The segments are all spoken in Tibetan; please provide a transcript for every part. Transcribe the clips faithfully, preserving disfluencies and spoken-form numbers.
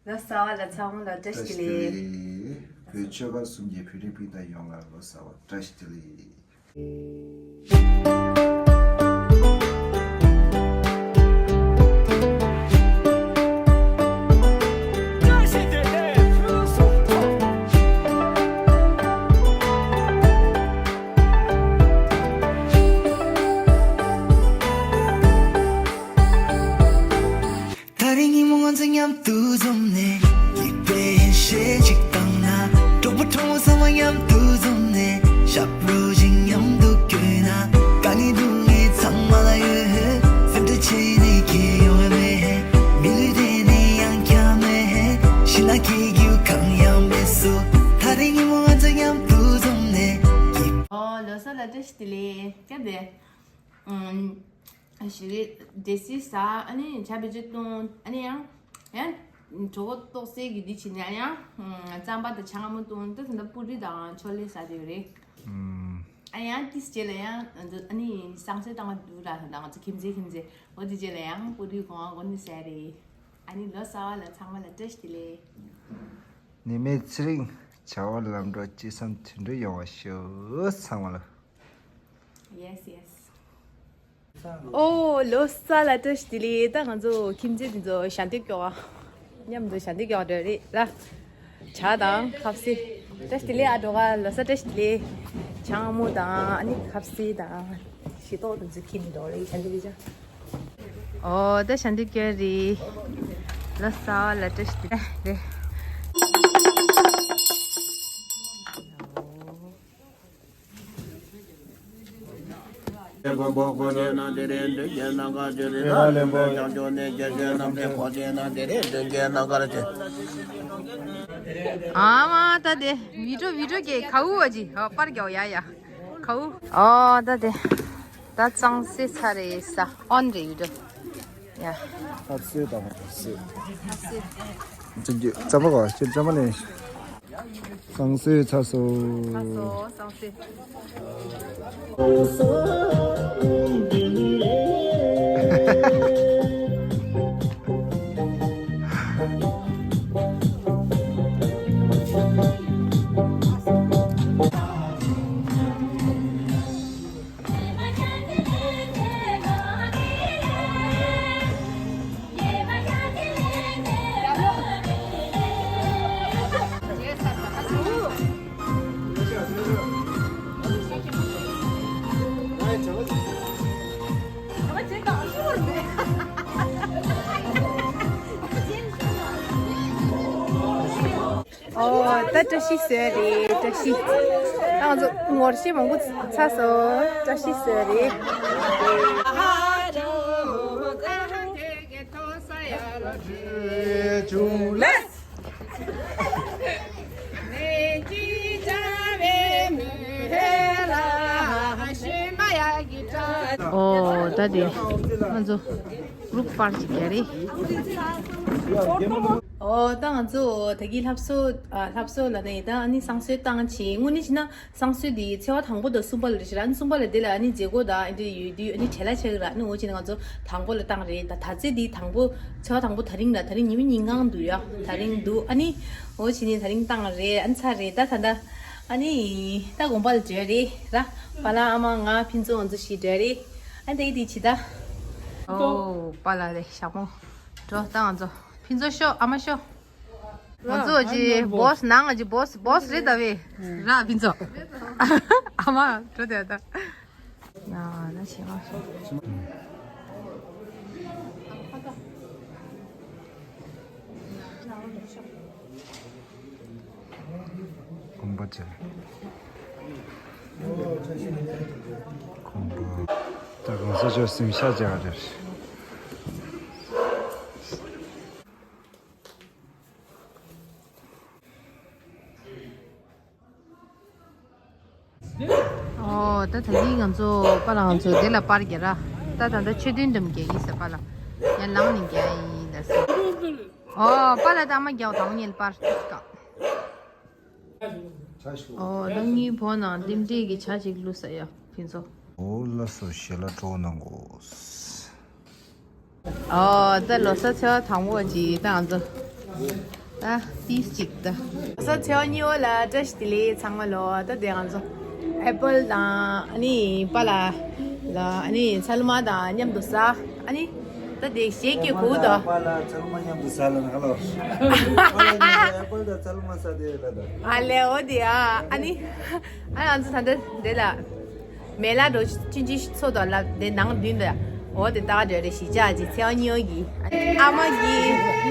ལོ་གསར་བ་ལ་ཚང་མ་ལ་བཀྲ་ཤིས་བདེ་ལེགས། བོད་ཆོལ་ཁ་གསུམ་གྱི་བོད་རིགས་སྤུན་ཟླ་ཡོངས་ལ་ལོ་གསར་བ་བཀྲ་ཤིས་བདེ་ལེགས། ད་རིང་ཉིན་མོ་ང་ཚོ་མཉམ་དུ་འཛོམས་ནས། ཡིད་དཔེ་ཡིད་ཤེས་ཅིག་བཏང་ན། གྲོགས་པོ་གྲོགས་མོ་ཚང་མ་མཉམ་དུ་འཛོམས་ནས། ཞབས་བྲོ་ཞིག་མཉམ་དུ་བརྐྱོན་ན། དཀའ་ངལ་སྡུག་བསྔལ་ཚང་མ་ལ་ཡོད། སེམས་ཁྲལ་བྱས་ནས་ཁྱད་ཡོང་བ་མེད། མི་ལུས་དེ་ནས་ཡང་བསྐྱར་མེད། ཤི་ན་ཁྱེད་ཀྱིས་གང་ཡང་མེད་སོ། ད་རིང་ཉིན་མོ་ང་ཚོ་མཉམ་དུ་འཛོམས་ནས། ཡིད། ཨོ་ལོ་གསར་ལ་བཀྲ་ཤིས་བདེ་ལེགས། སྐྱབས་བདེ། ཞི་བདེ་སི་ས་ཨ་ནི་ཇ་བེ་ཇེ་ཏོང་ཨ་ནི་ཡང་ཡང་གྲོད་ཁོག་ཏོག་སེ་གི་འདི་བྱེད་ནས་ཡང་རྩམ་པ་དང་ཇ་མངར་མོ་བཏུང་། ད་ད་ལྟ་པུ་རི་དང་ཆོ་ལེ་ཟ་བསྡད་ཡོད་རེད། ཨ་ཡང་ཏིས་རྗེས་ལ་ཡང་ཨ་ནི་བསང་གསོལ་བཏང་བ་འདུག་ར། ད་ང་ཚོ་ཁྱིམ་མཚེས་ཁྱིམ་མཚེས་འོ་དེ་རྗེས་ལ་ཡང་པུ་རི་གོང་གོ་ནི་ཟ་རེད། ཨ་ནི་ལོ་གསར་བ་ལ་ཚང་མ་ལ་བཀྲ་ཤིས་བདེ་ལེགས། ནད་མེད་ཚེ་རིང་བྱ་བ་ལམ་འགྲོ་ཅི་བསམ་དོན་འགྲུབ་ཡོང་བ་ཤོག་ཚང་མ་ལ། Yes, yes. ཨོ་ལོ་གསར་ལ་བཀྲ་ཤིས་བདེ་ལེགས། ད་ང་ཚོ་ཁྱིམ་མཚེས་འདི་ཚོ་ཞལ་འདེབས་སྐྱོར་བ། མཉམ་དུ་ཞལ་འདེབས་སྐྱོར་བ་འདྲ་རེད་ལ། ཇ་དང་ཁ་ཟས། བཀྲ་ཤིས་བདེ་ལེགས་ཨ་འགྲོ་ག་ལོ་གསར་བཀྲ་ཤིས་བདེ་ལེགས། ཇ་མངར་མོ་དང་ཨ་ནི་ཁ་ཟས་དང་། ཞི་ཏོག་དེ་ཚོ་ཁྱེར་ནས་འགྲོ་རེད་ཞལ་འདེབས་ཀྱི་ཇ། ཨོ་ད་ཞལ་འདེབས་སྐྱོར་རེད། ལོ་གསར་ལ་བཀྲ་ཤིས་བདེ་ལེགས། ཨ་མ་ད་དེ་བི་ཌིའོ་བི་ཌིའོ་གི་ཁའུ་བ་ཇི་ཧ་པར་གྱོ་ཡ་ཡ་ཁའུ། ཨོ་ད་དེ་ད་གཙང་སེ་ཚ་རེ་ས་ཨོན་རེ་བི་ཌིའོ་ཡ། ཧབ་སེ་དང་ཧབ་སེ། ཧབ་སེ། ཅི་རྒྱུ་རྩམ་པ་གོ་ཁྱེད་རྩམ་པ་ལེན། གཙང་སེ་ཚ་སོ། ཚ་སོ་གཙང་སེ། ཨོ་ད་བཀྲ་ཤིས་བཟོས་རེད། བཀྲ་ཤིས། ད་ང་ཚོ་ངོ་ཤེས་མང་པོ་ཚ་སོང་། བཀྲ་ཤིས་བཟོས་རེད། ཨོ་ད་དེ་ང་ཚོ་གུ་རུབ་པར་ཅིག་རྒྱག་རེད། ཨོ་ད་ང་ཚོ་ད་གི་ལྷ་གསོལ། ཨ་ལྷ་གསོལ་ལ་ནི་ད་ཨ་ནི་བསང་གསོལ་བཏང་བྱས། དངོས་གནས་བྱས་ན་བསང་གསོལ་འདི་ཚེས་པ་དང་པོ་དང་གསུམ་པ་ལ་རེད་ཤག་ཨ་ནི་གསུམ་པ་ལ་དེ་ལ་ཨ་ནི་མཛད་སྒོ་དང་ཨ་འདྲ་ཡོད་དུས་ཨ་ནི་བྲེལ་བ་ཆགས་ཀྱི་ར། ཨ་ནི་འོ་བྱས་ནས་ང་ཚོ་དང་པོ་ལ་བཏང་རེད། ད་ད་ཚེས་འདི་དང་པོ་ཚེས་པ་དང་པོ་ད་རིང་ལ་ད་རིང་ཉི་མ་ཉིན་གང་འདུག་ཡ། ད་རིང་འདུག་ཨ་ནི་འོ་བྱས་ནས་ད་རིང་བཏང་རེད། ཨ་ནི་ཚར་རེད། ད་ད་ད་ཨ་ནི་ད་དགོན་པ་ལ་འགྲོ་རེད་ར། པཱ་ལགས་ཨ་མ་ང་ཕུན་ཚོགས་ང་ཚོ་བཞི་འགྲོ་རེད། ཨ་ནི་ད་ཡི་དེ་བྱེད་ད། ཨོ་པཱ་ལགས་རེད་ཞག་མོ། འགྲོ་ད་ང་ཚོ་ཕུན་ཚོགས་ཤོག་ཨ་མ་ཤོག་ང་ཚོ་ཅི་བོས་ནང་ང་ཅི་བོས་བོས་རེད་ད་བས། ར་ཕུན་ཚོགས། ཨ་མ་འགྲོ་དེ་ད། ན་ན་ཞེ་མ་ཞེ། གོམ་པ་བྱས། གོམ་པ། ད་གོང་ས་མཆོག་གཟིམ་ཤག་བྱས་པ་རེད། ཨོ་ད་ད་གིན་ང་ཚོ་པཱ་ལགས་ང་ཚོ་དེ་ལ་པར་རྒྱག་ར། ད་ད་ལྟ་མཆོད་རྟེན་འགྲམ་རྒྱག་གི་ཟེར་པཱ་ལགས། ཡར་ལངས་ནས་རྒྱག་ཡིན་ད་ཟེར། ཨོ་པཱ་ལགས་ད་མ་རྒྱག་དང་ཉལ་པར་ཏིས་ཀ། ཨོ་ད་ངའི་བོ་ནང་རྟེན་འབྲེལ་གྱི་ཇ་ཅིག་བླུགས་ས་ཡ་ཕུན་ཚོགས། ཨོ་ལགས་སོ་ཞལ་ལག་སྤྲོ་གནང་གོ། ཨོ་ད་ལོ་གསར་ཚེས་པ་དང་པོ་ཅིག་ད་ང་ཚོ་ ད་ཏིས་ཅིག་ད། ས་ཚེ་བ་གཉིས་པ་ལ་བཀྲ་ཤིས་བདེ་ལེགས་ཚང་མ་ལོ། ད་དེ་ང་ཚོ་ཨེ་པལ་དང་ཨ་ནི་པཱ་ལགས་ལ་ཨ་ནི་ཚ་ལུ་མ་དང་མཉམ་དུ་ཟ། ཨ་ནི་ད་དེ་གཞས་སྐད་གོ་དོ། པཱ་ལགས་ཚ་ལུ་མ་མཉམ་དུ་ཟ་ལ་ན་ཧ་ལོ། པཱ་ལགས་མཉམ་དུ་ཨེ་པལ་དང་ཚ་ལུ་མ་ཟ་དེ་ལ་ད། ཨ་ལེ་འོ་དེ་ཨ་ཨ་ནི་ཨ་ང་ཚོ་ད་ལྟ་དེ་ལ། མེ་ལ་འགྲོ་ཅི་ཅི་ཚོ་དོ་ལ་དེ་ནང་བདུན་དོ། འོ་དེ་ད་ག་འདྲ་རེ་ཞི་ཅག་ཅི་ཚེ་བ་གཉིས་པ་གི་ཨ་མ་གི་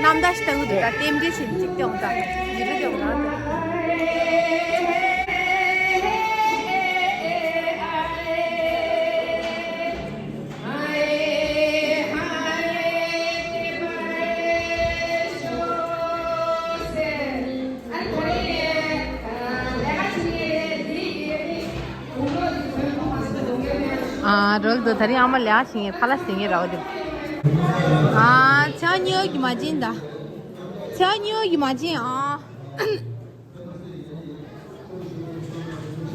རྣམ་ཐར་ཞིག་བཏང་གི་འདུག་ད་རྟེན་འབྲེལ་ཞིག་ཅིག་སྟོན་དང་ཡུལ་དུ་སྟོན་དང་། ཨ་རོལ་དུ་ད་རིང་ཨ་མ་ལས་ཤིང་ཁ་ལ་སེང་གེ་ར་བ་དེ། ཨ་ཚེ་བ་གཉིས་པ་གི་མ་བྱིན་ད། ཚེ་བ་གཉིས་པ་གི་མ་བྱིན་ཨ།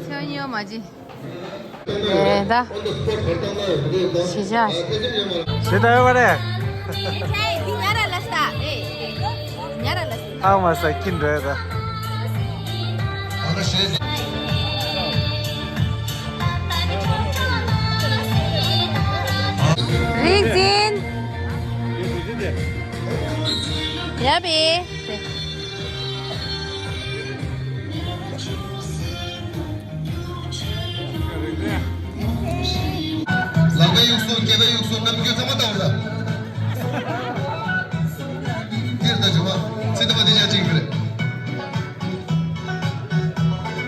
ཚེ་བ་གཉིས་པ་མ་བྱིན། ཨེ་ད། ཤི་ཆ། ཤི་ད་ཡོད་པ་རེད། འདི་ཉ་ར་ལ་ས་ད། ཨེ་ཉ་ར་ལ་ས་ད། ཨ་མ་ས་ཁྱི་འགྲོ་ཡོད་ད། རིག་འཛིན། ཡ་བེ། ལག་པའི་དབྱུག་སོ་སྐེད་པའི་དབྱུག་སོ་རྣམ་འགྱུར་ཚང་མ་བལྟ་བར་ད། འདིར་ད་བྱུང་བ་ཚེ་ཐུབ་པ་འདི་ཅག་ཅིག་རེད།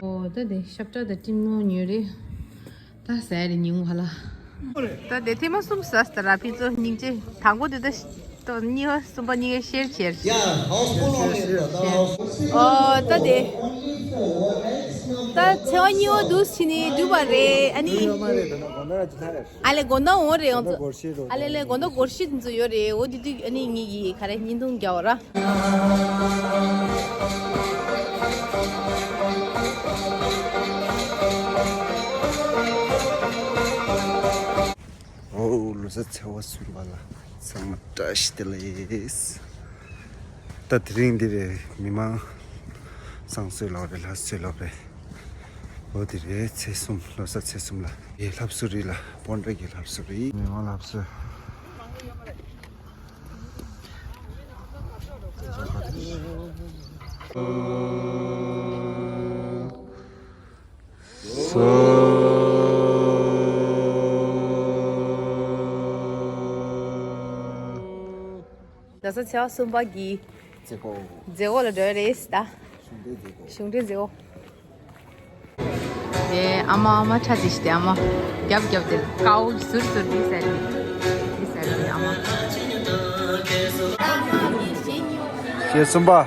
ཨོ་ད་དེ་ཤབ་ཏྲ་ད་ཏིམ་ནོ་ཉོས་རེད། ད་ཟས་རེད་ཉིན་མོ་ཧ་ལ། ད་དེ་ཐེངས་མ་གསུམ་ཟ་ས་ད་ར་ཕི་ཚོ་སྙིང་རྗེ་དང་པོ་དེ་ད། ཏོ་གཉིས་པ་གསུམ་པ་གཉིས་ཀའི་ཤེར་བྱེད། ཨོ་ད་དེ། ད་ཚེ་བ་གཉིས་པ་འདུག་ཕྱི་ནས་འགྲུབ་པ་རེད་ཨ་ནི། ཨ་ལེ་དགོང་དག་འོང་རེད་ང་ཚོ། ཨ་ལེ་ལེ་དགོང་དག་སྒོར་གཞས་དེ་ཚོ་ཡོད་རེད། འོ་དེ་དུས་ཨ་ནི་ངེད་ཀྱིས་ག་རེ་བརྙན་ཐུང་རྒྱག་པ་ར། ཨོ་ལོ་ས་ཚེ་བ་གསུམ་པ་ལ་ཚང་མ་བཀྲ་ཤིས་བདེ་ལེགས། ད་དེ་རིང་འདི་རེད་མི་མང་བསང་གསོལ་ལོག་རེད་ལྷ་གསོལ་ལོག་རེད། ཨོ་དེ་རེད་ཚེས་གསུམ་ལོ་ས་ཚེས་གསུམ་ལ་ཡེ་ལྷ་བསུ་རེད་ལ་སྤོན་ཊ་གི་ལྷ་བསུ་རེད་མི་མང་ལྷ་བསུ། ལོ་ས་ཚེས་པ་གསུམ་པ་གི་མཛད་སྒོ་མཛད་སྒོ་ལ་འགྲོ་ཡ་རེད་ད། གཞུང་འབྲེལ་མཛད་སྒོ། དེ་ཨ་མ་ཨ་མ་ཁྲ་དེ་ཞིག་དེ་ཨ་མ་རྒྱབ་རྒྱབ་དེ་ཀའོ་ཟུར་ཟུར་དེ་ཟེར་དེ་ཟེར་དེ་ཨ་མ། ཞེ་གསུམ་པ། ཨ་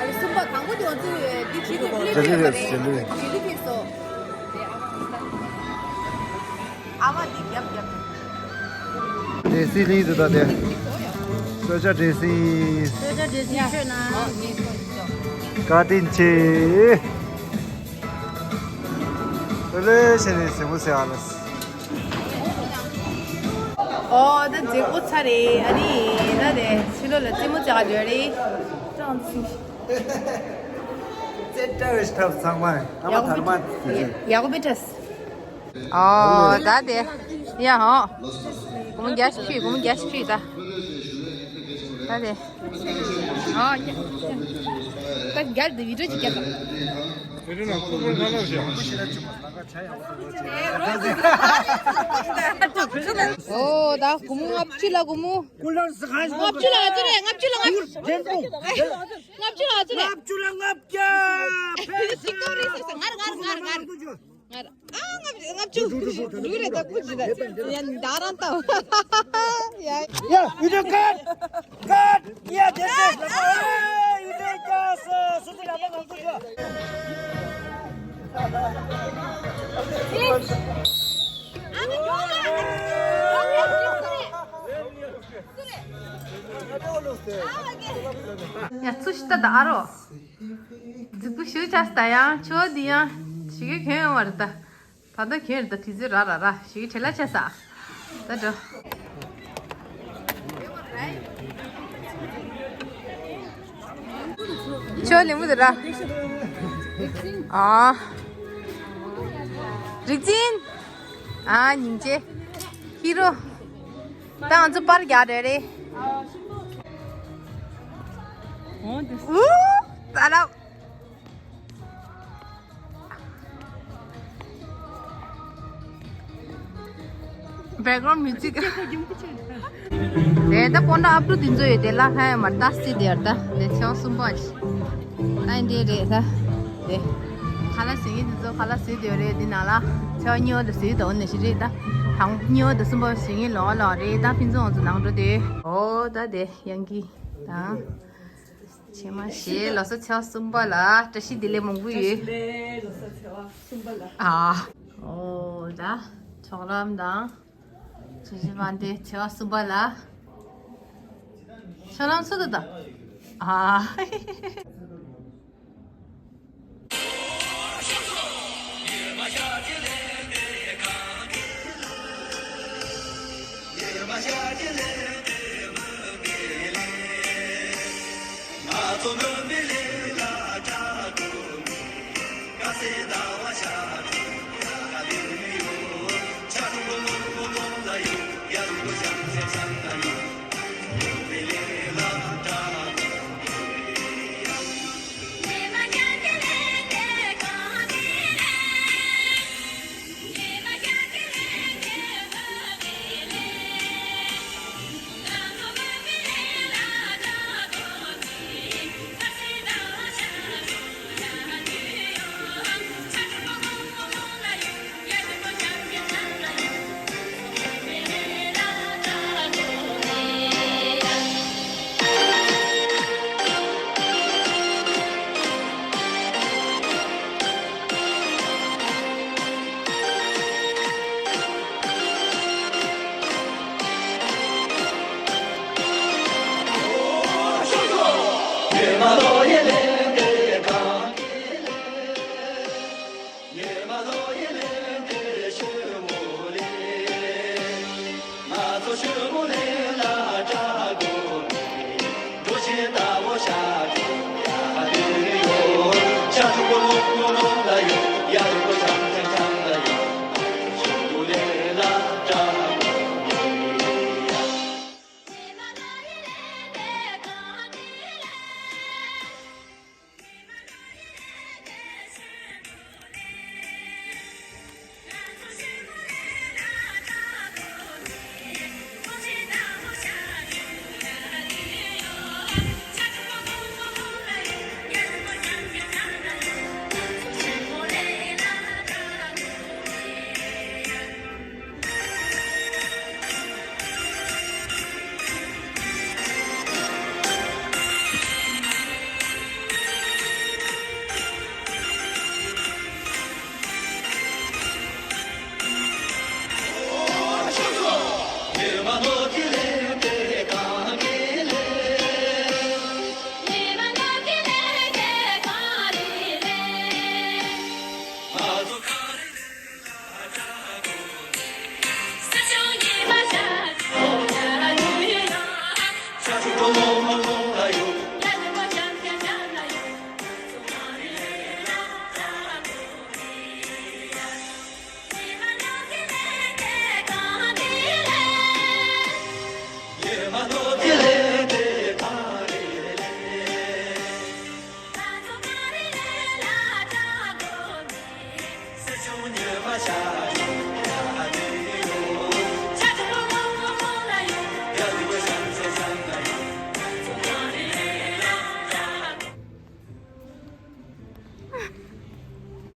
རེ་གསུམ་པ་དང་པོ་དེ་ང་ཚོས་འདི་བྲིས་ཏེ་ལུས་ལུས་རེད་རེད་ཟེར་ལུས། བྲིས་ལུས་ཐེབས་སོ། ཨ་མ་འདི་རྒྱབ་རྒྱབ། འདྲེ་སི་ལི་དུ་ད་དེ། སོ་ཇ་འདྲེ་སི། སོ་ཇ་འདྲེ་སི་མཆོད་ན། བཀའ་དྲིན་ཆེ། ཨོ་ལེ་ཤེ་རེ་སེ་མོ་སེ་ཨ་ལ་སི། ཨོ་ད་མཛེས་པོ་ཚ་རེད་ཨ་ནི་ད་དེ་ཕྱི་ལོགས་ལ་རྩེད་མོ་རྩེ་ག་འགྲོ་རེད། ཀྲང་ཚིག་རྩེད་གྲ་བའི་ཐབས་ཚང་མ་ཨ་མ་དར་མ་དེ་ཡག་པོ་བེ་ཏྲས། ཨོ་ད་དེ་ཡ་ཧོ། གོང་རྒྱ་ཤི་ཕྱུས་གོང་རྒྱ་ཤི་ཕྱུས་ད། ད་དེ་ཨོ་ཡ། ད་རྒྱལ་དུ་བི་ཌིའོ་ཅིག་རྒྱབ་དང་། ཨོ་ད་གོང་ལྔ་བཅུ་ལ་གོང་ལྔ་བཅུ་ལ་ང་ཚོ་རེད་ལྔ་བཅུ་ལ་ལྔ་བཅུ་ལ་ང་ཚོ་རེད། ལྔ་བཅུ་ལ་ང་ཚོ་རེད། ལྔ་བཅུ་ལ་ལྔ་བརྒྱ། ཕེ་ཤ། ངར་ངར་ངར་ངར། ང་ཨ་ལྔ་བཅུ་ལྔ་བཅུ་ལུས་རེད་ད་ཀུ་ཅི་ད་ཡ་ད་རང་ད་ཡ། ཡ་you do good good yeah this is you do good སོ་སོ་ལ་མ་ང་ཀུ་ཅི། ཡ་ཚུ་ཤི་ད་ད་ཨ་རོ། རྫིག་པོ་ཞུ་ཆ་ས་ད་ཡང་ཆོ་འདི་ཡང་ཞིག་གི་གྱོན་ཡོང་བ་རེད་ད། ད་ལྟ་གྱོན་རེད་ད་དུས་ཚོད་ར་ར་ར་ཞིག་གི་བྲེལ་ལ་ཆ་ས། ད་འགྲོ། ཁྱོད་ལེན་མི་འདུག་ར། ཨ། རིག་འཛིན། ཨ། སྙིང་རྗེ། ཧི་རོ། ད་ང་ཚོ་པར་རྒྱག་འདོད་རེད། ཨུ། ད་ལ། Background music. དེ་ད་སྤོན་ཊ་ཨབ་ཏུ་དེ་ཚོ་ཡོད་དེ་ལ་ཧ་ཡ་མར་ད་སི་དེ་ཡར་ད་དེ་ཆེ་བ་གསུམ་པ་ཞིག་ཨ་འདི་རེད་ད། དེ་ཁ་ལག་ཟ་མཁན་དེ་ཚོ་ཁ་ལག་ཟས་དེ་རེད། དེ་ནང་ལ་ཆེ་བ་གཉིས་པ་དེ་ཟས་དེ་འོ་ནས་ཞིག་རེད་ད། དང་གཉིས་པ་དེ་གསུམ་པ་ཟ་མཁན་ལོག་ལོག་རེད་ད། ཕུན་ཚོགས་ང་ཚོ་ནང་འགྲོ་དེ་འོ་ད་དེ་ཡང་གི་དང་། ཕྱི་མ་ཞེས་ལོ་གསར་ཚེས་པ་གསུམ་པ་ལ་བཀྲ་ཤིས་བདེ་ལེགས་མང་པོ་ཡོད། བཀྲ་ཤིས་བདེ་ལེགས་ལོ་གསར་ཚེས་པ་གསུམ་པ་ལ། ཨ། ཨོ་ད། ཆོག་ལམ་དང་། ཆུ་བཞི་མ་འདི་ཚེས་པ་གསུམ་པ་ལ། ཆོག་ལམ་སུ་དུ་དང་། ཨ།